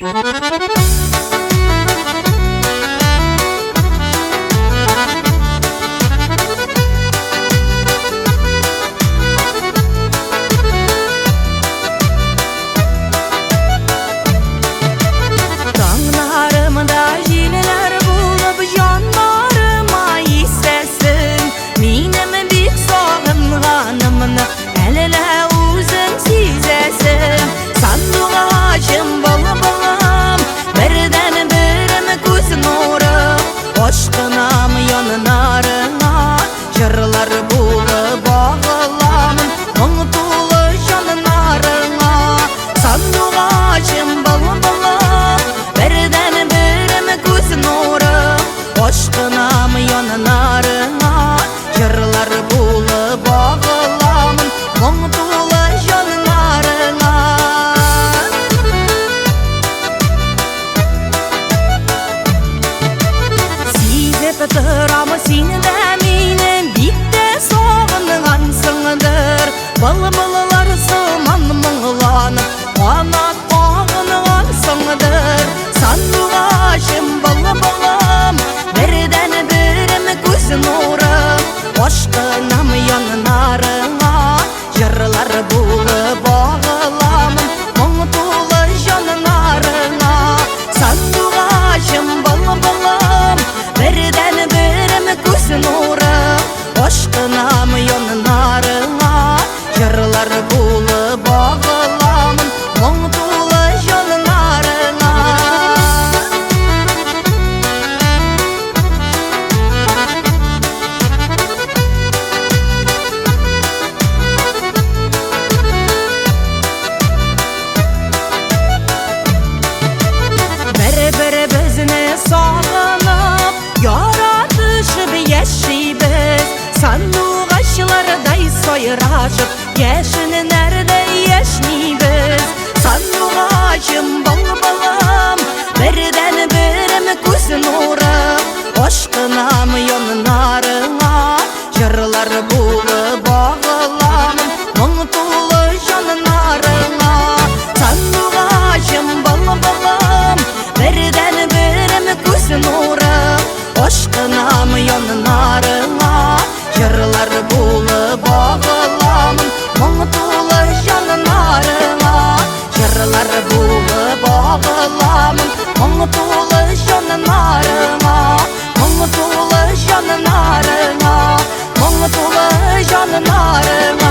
Таңнарымда җилләр булып җаннарыма исәсең, минем бик сагынганымны әллә үзең сизәсең. Сандугачым, былбылым, бердән-берем күз нурым, ашкынам яннарыңа, җырлар булып агыламын, моң тулы җаннарыңа. Сандугачым, былбылым, бердән-берем күз нурым, ашкынам яннарыңа, җырлар булып агыламын, моң тулы җаннарыңа. Сизеп торам, син дә мине бик тә сагынгансыңдыр. Былбыллар сыман моңланып, канат кагынгансыңдыр. Сандугачым, былбылым, бердән-берем күз нурым, ашкынам яннарыңа, җырлар булып агыламын, моң тулы җаннарыңа. Сандугачым, былбылым, бердән-берем күз нурым, ашкынам яннарыңа, җырлар булып агыламын, моң тулы җаннарыңа. Бер-беребезне сагынып, яратышып яшибез. Сандугачлардай сайрашып, яшеннәрдәй яшьнибез. Сандугачым, былбылым, бердән-берем күз нурым, ашкынам яннарыңа, җырлар булып агыламын, моң тулы җаннарыңа. Сандугачым, былбылым, бердән-берем күз нурым, ашкынам яннарыңа, җырлар булып агыламын, моң тулы җаннарыңа. Җырлар булып агыламын, моң тулы җаннарыңа, моң тулы җаннарыңа, моң тулы җаннарыңа.